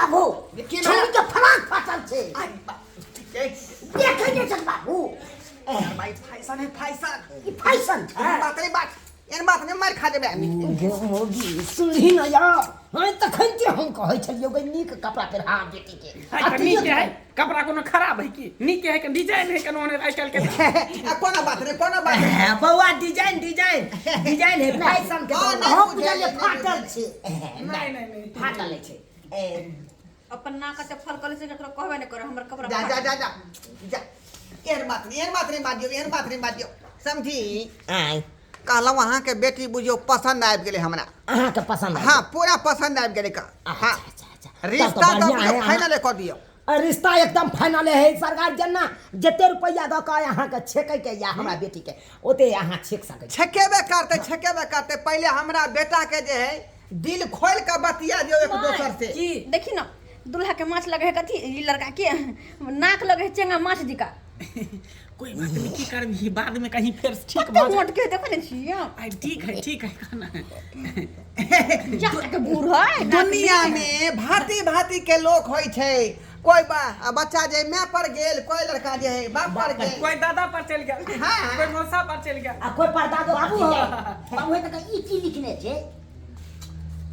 बाबू देखिए ना। छोरी के फराक फाटल छै आई बा ए, देखै नहि छै बाबू भाई फैशन है फैशन ई फैशन छै एहन बात नहीं बात एहन बात नहीं मार खा जेबै आदमी गे मोगी सुनही न यार हँ तखन ते हम कहै छलियौ गे नीक कपड़ा पहिरा बेटी के है तऽ नीक है कपड़ा कोनो खराब है की नीक है के डिजाइन है कोनो आइ काल्हि के आ कोनो बात नहीं कोनो बात नहीं हे, बौआ डिजाइन डिजाइन डिजाइन है फैशन के हाँ, तो नहीं हम बुझलियै, बुझलियै नहीं फाटल छै नहीं नहीं नहीं फाटल छै ए, अपन नाक एते फलकल छै ककरो कहबे नहि करे हमर कपड़ा जा जा फाटल। जा जा जा एहन बात नहीं एहन बात नहीं बाजियौ एहन बात नहीं बाजियौ समझी आँय कहलहुँ अहाँके बेटी बुझियौ पसन्द आबि गेलै हमरा अहाँके पसन्द आबि हाँ पूरा पसन्द आबि गेलै का हाँ अच्छा अच्छा अच्छा तब तऽ रिश्ता तऽ बढ़िआँ है अहाँ फाइनले कऽ दियौ रिश्ता एकदम फाइनल है सरकार जेना जते रुपैआ दऽ कऽ अहाँके छेकैके या हमरा बेटीके ओते अहाँ छेक सकै छी छेकेबे करतै छेकेबे करतै पहिले हमरा बेटाके जे है दिल खोलि कऽ बतिया दियौ एक दोसर से की देखी न दूल्हा के माछ लगे है कथी ई लड़का के नाक लगे है चेंगा माछ जिका कोई बात नहीं की करबही बाद में कहीं फेर ठीक कते भऽ जाए मोट के देखो ने छियै आई ठीक है कहना है जा के बूढ़ है नाक दुनिया में भांति भांति के लोग होइ छै कोई बच्चा जे माय पर गेल कोई लड़का जे है बाप पर गेल कोई दादा पर चलि गेल हाँ। कोई मौसा पर चलि गेल आ कोई परदादो बाबू हो बाबू है तऽ ई की लिखने छै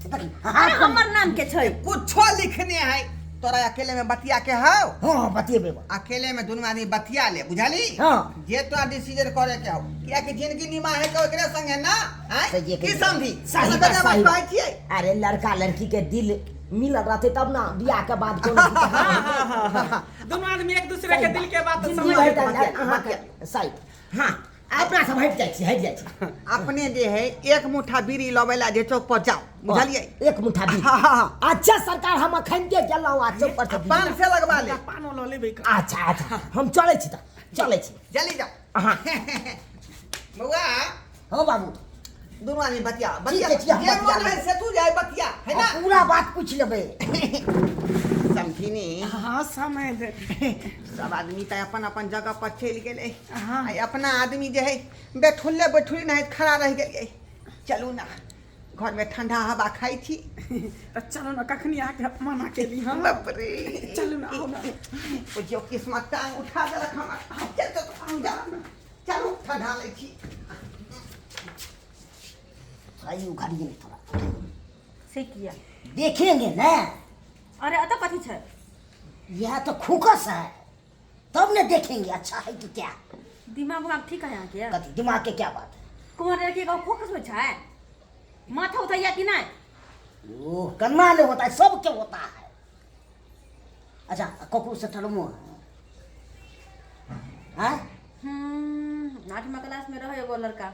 देखी अरे हमर नाम के छै कुछो लिखने है तोरा अकेले में बतिया के हौ हाँ बतिएबे बा अकेले में दुनू आदमी बतिया ले बुझली हाँ। जे तोरा डिसीजन करे के हौ कियाकि जिंदगी निमाहे के ओकरे संगे ना आँय? सही की समझी सही सही बात, बात सही कहै छियै अरे लड़का लड़की के दिल मिलल रहते तब ना बियाह के बाद कोनो दिक्कत दुनू आदमी एक दूसरे के दिल के बात जिंदगी समझ भरि लेते तऽ अहाँके सही हाँ अपना सब हटि जाइ छी हटि जाइ छी अपने जे है एक मुठ्ठा बीड़ी लबै ला जे चौक पर जाओ बुझलियै एक मुठ्ठा बीड़ी हाँ, हाँ, हाँ। अच्छा सरकार हम अखन के गेलहुँ आ चौक पर से बीड़ी। पान से लगवा ले पानो लऽ लेबै अच्छा अच्छा हम चलै छी तऽ चलै छी जल्दी जाओ हाँ बौआ हाँ बाबू दुनू आदमी बतिया बतिया ठीक है, ठीक है, जे बतिया मन है लेबै। से तू जाय बतिया है ना आ पूरा बात पूछ लेबै समझिनी हाँ समय दे सब आदमी तऽ अपन अपन जगह पर चलि गेलै हाँ। आ अपना आदमी जे है बैठुल्ले बैठुल्ले नहीं खड़ा रहि गेलियै चलू ना घर में ठंडा हवा खाइ छी तऽ चलू ने कखनी अहाँके मना केली हम बाप रे चलू ना आउ ना बुझियौ किस्मत टांग उठा देलक हमर चल चल चल चलू ठंडा लै छी सही उखाड़िए नहीं थोड़ा से किया देखेंगे ना अरे अतः कथी छै यह तो खुकस है तब न देखेंगे अच्छा है कि क्या दिमाग उमाग ठीक है अहाँके कथी दिमाग के क्या बात है कुंवर लड़की के फोकस होइ छै माथा उठैया कि नहि ओ कन्ना नहीं होता है सबके होता है अच्छा ककरो से टलमो है हाँ आठमा क्लास में रहे एगो लड़का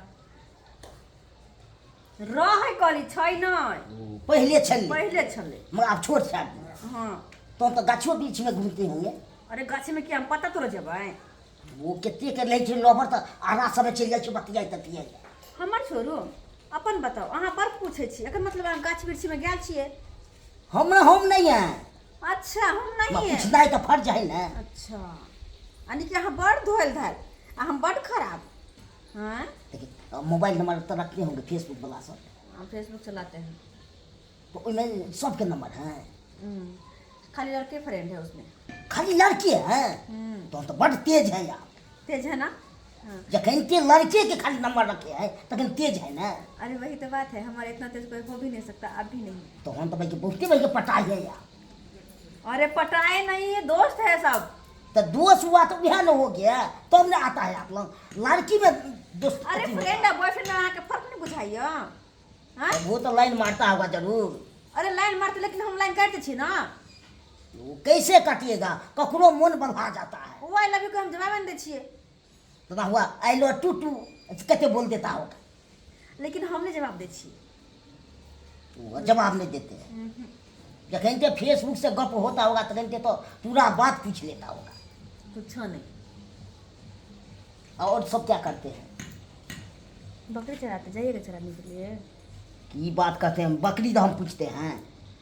रहै कहली छै नहि पहले छल पहिले छलै मगर आब छोट छै आदमी हँ तो हम तो गाछो बीच में घूमते होंगे अरे गाछीमे की हम पता तोरा जेबै ओ कते के लै छै लबर तऽ आरा समय चलि जाइ छै बतियाइ ततियाइ हमर छोड़ू अपन बताउ अहाँ बड़ पूछै छी एकर मतलब अहाँ गाछ वृक्षमे गेल छियै हम हम नहीं है अच्छा हम नहीं है पूछनाइ तऽ फर्ज है ने अच्छा यानी कि अहाँ बड़ धोल धाल आ हम बड़ खराब हाँ देखिए मोबाइल नंबर तो रखते होंगे फेसबुक वाला सब हम फेसबुक चलाते हैं तो उसमें सबके नंबर हैं खाली लड़के फ्रेंड है उसमें खाली लड़के हैं तो हम तो बड़ तेज है यार तेज है ना हाँ। जखन ते लड़के के खाली नंबर रखे हैं तखन तेज है ना अरे वही तो बात है हमारे इतना तेज कोई हो भी नहीं सकता अब भी नहीं तो हम तो भाई के बहुते भाई के पटाई है यार अरे पटाए नहीं है दोस्त है सब तो दोस्त हुआ तो वह न हो गया तब ना आता है आप लोग लड़की में दोस्त अरे अथी होता फ्रेंड और बॉयफ्रेंड में अहाँके फर्क नहीं बुझाइए हाँ है। वो तो लाइन मारता होगा जरूर अरे लाइन मारते लेकिन हम लाइन काटते छी ना वो कैसे काटिएगा ककरो मन बढ़ा जाता है वो I love you के हम जवाब नहीं दै छियै तो ना हुआ I love to to कहते बोल देता होगा लेकिन हम नहीं जवाब दै छियै वो जवाब नहीं देते हैं जखन ते फेसबुक से गप होता होगा तखन ते तो पूरा बात पूछ लेता होगा कुछो नहीं और सब क्या करते हैं बकरी चराते जाइएगा चराने के लिए की बात करते हैं बकरी तो हम पूछते हैं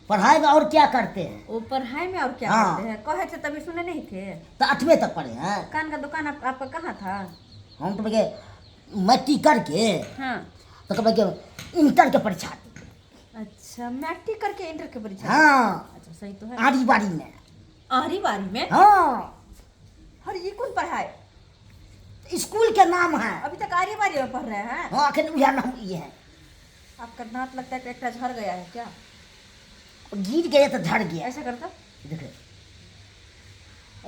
पढ़ाई में और क्या करते हैं वो पढ़ाई में और क्या हाँ। करते हैं कहे थे तभी सुने नहीं थे तो आठवें तक पढ़े हैं कान का दुकान आपका कहाँ था हम तो भैया मैट्रिक करके हाँ तो भैया इंटर के परीक्षा दी अच्छा मैट्रिक करके इंटर के परीक्षा हाँ अच्छा अच्छा सही तो है। आरी बारी में। आरी बारी में? हाँ। अरे ये कौन पढ़ाए? स्कूल के नाम है। अभी तक आरी बारी में पढ़ रहे हैं? हाँ, अखन उहे नाम ई है। आपका दांत लगता है एक झड़ गया है क्या? गिर गया तो झड़ गया। ऐसा करता? देखो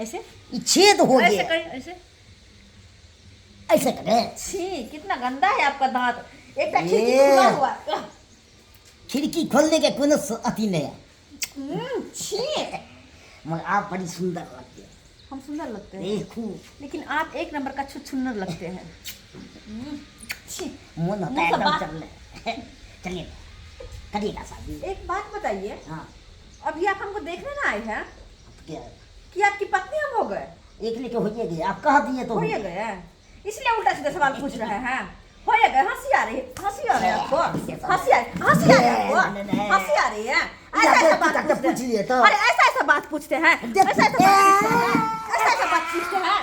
ऐसे ई छेद हो ऐसे गया। करिए, ऐसे ऐसे करे। छी, कितना गंदा है आपका दांत। एक खिड़की ये। खुला हुआ है। खिड़की खोलने के कोनो अथी नहीं है। छी। मगर आप बड़ी सुंदर लगते हैं। हम सुंदर लगते हैं। ए, खूब। लेकिन आप एक नंबर का छुछुन्नर लगते हैं। छी। मन होता मुंह है से एकदम बात- चल चलिए करिएगा शादी। एक बात बताइए, हाँ। अभी आप हमको देखने ना आए हैं क्या? कि आपकी पत्नी हम हो गए? एक लेके हो गए, आप कह दिए तो हो हो गए। गए। इसलिए उल्टा सीधा सवाल पूछ रहे हैं। हो गए, हंसी आ रही है, हंसी आ रही है आपको, हंसी आ रही, हंसी आ रही है आपको, हंसी आ रही है। ऐसा ऐसा बात पूछ पूछते लिए तो। हैं। अरे ऐसा ऐसा बात पूछते हैं, ऐसा ऐसा बात पूछते हैं, ऐसा ऐसा बात पूछते हैं।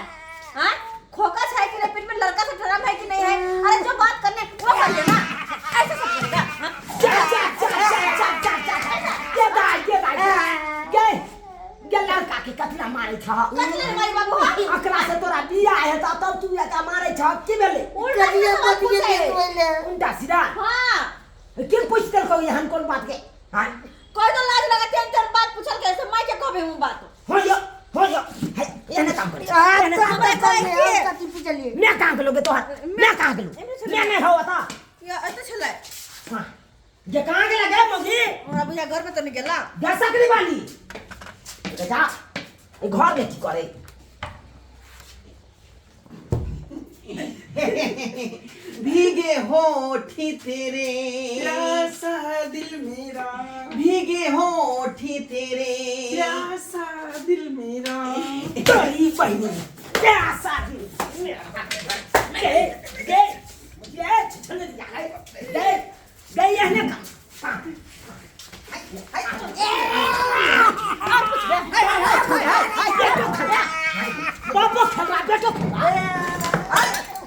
हाँ, खोखा है कि नहीं, पेट में लड़का से ड्रम है कि नहीं है? अरे जो बात करने वो कर लेना, ऐसा सब करेगा। हाँ? जा जा जा जा जा जा जा ये भाई, ये भाई, ये ये लड़का के कतना मारे छ? कतना मारे बाबू? अकरा से तोरा बियाह है तब तू एकरा मारे छ, की भेलै? उल्टा सीधा सवाल पूछे। उल्टा सीधा? हाँ। के पूछ देलकौ एहन कोन बात के? हाँ? कोई तो लाज लगाते हैं, तेरे बात पूछल के ऐसे माई के कहबे हूं बात। हो यो, हो यो। है, एहने काम करे। एहने काम करे। मैं कहाँ गेलो गे तोहर? मैं कहाँ गेलो? मैं नहीं हो ता। या एते छलै। हाँ। जे कहाँ गेला गे मौगी? हमरा बुझा घर में तो नहीं गेला। गे सकरी वाली। बेटा, ए घर में की करे? भीगे होठ तेरे, प्यासा दिल मेरा, भीगे होठ तेरे, प्यासा दिल मेरा, तोरी बहिनी, प्यासा दिल मेरा। गे गे गे छले जा गे गे एहने काम। और कुछ बे। बापो खेला, बेटो खेला।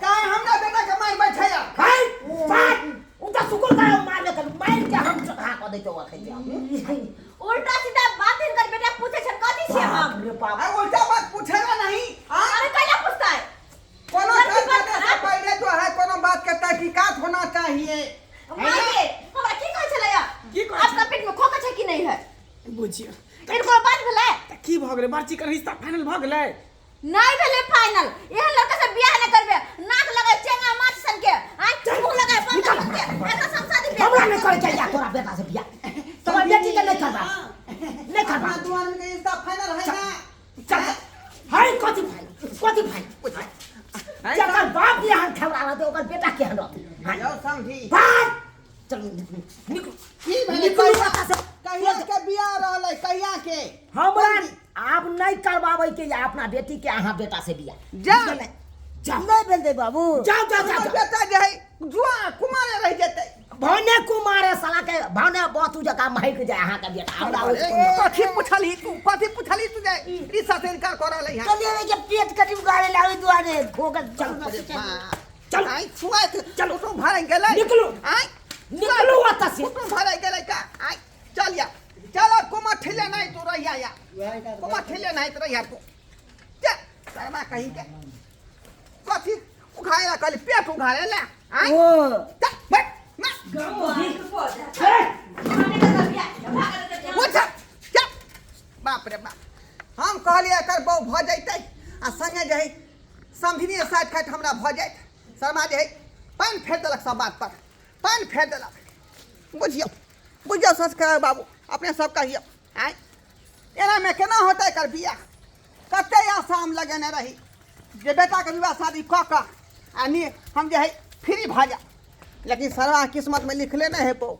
काहे हमरा बेटा के मार बैठे या? हाय, बात, उनका सुकुल का मारले कर, मार के हम चढ़ा क दैतो अखन जे। उल्टा सीधा बात हिनकर बेटा पूछे छन, कथी छियै हम? बाप रे बाप। आ उल्टा बात पूछेगा नहीं। हाँ? अरे कैला पूछता है? कोनो लड़की बात पर करने से खराब- पहले जो है कोनो बात के तहकीकात होना चाहिए। मारे, हमरा की कहै छलै या? की कहै आपका पेट में खोखा छै कि नहीं है? बुझियो। इनको बात भेलै? त की भ गेलै? बार्ची के रिश्ता फाइनल भ गेलै? नहीं भेलै फाइनल। एहन लड़का से बियाह नहीं करबे। नाक लगे चेंगा माछ सन के, आय मुंह लगे बंदर सन के। एकरा संसारी बियाह हमरा नहीं करे के या तोरा बेटा से बियाह। तोरा बेटी के नहीं करबा, नहीं करबा। अपना दुआर में के रिश्ता फाइनल है ना? चल हाय, कथी फाइनल, कथी फाइनल? जकर बाप यहाँ खेवरा रहतै ओकर बेटा केहन रहतै? हाँ? जाओ समझी। बाप चल निकलू। की भेलै? निकलू एतऽ से। कहिया के बियाह रहलै? कहिया के? हमरा आब नहीं करवाबै के या अपना बेटी के अहाँ बेटा से बियाह। जा। जाओ। नहीं भेलतै बाबू। जाओ जाओ जाओ। हमर बेटा जे है जुआ कुमारे रह जेतै। भने कुमारे साला के भने बतू जकाँ महक जाय अहाँ के बेटा। हमरा ओइ अरे, कथी पुछलही तू? कथी पुछलही तू जे रिश्ता से इनकार कर रहलै हन? कहलियै के पेट कटी उगाड़े लाबै दुआरे खोखा चल चल। आइ छुआत चल। कुटुम भरै गेलै। निकलू। आइ निकलू ओतऽ से। कुटुम भरै गेलै का? आइ चल या, चल कुमार ठेले नहीं तू रहिया या, कुमार ठेले नहीं तू रहिया तू। चल शर्मा कहीं के कथी उघारे ला कहली पेट उघारे ला। आइ ओ चल बैठ ना। उठ चल। बाप रे बाप, हम कहलियै एकर बहू भऽ जैतै आ संगे जे है समधिनी साइड खाइत हमरा भऽ जाइत। शर्मा जे है पानि फेर देलक, सब बात पर पानि फेर देलक। बुझियौ, बुझियौ संस्कार बाबू, अपने सब कहियौ आँय एनामे केना होतै एकर बियाह? कते आशा हम लगेने रही जे बेटाके विवाह शादी कऽ कऽ आ नी हम जे है फ्री भऽ जायब, लेकिन सरवा किस्मतमे लिखले नहि है बहू।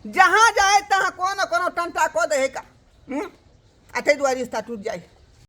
जहाँ जाए तहाँ कोनो कोनो टंटा कऽ दै है का। आ ताहि दुआरे रिश्ता टूटि जाइ।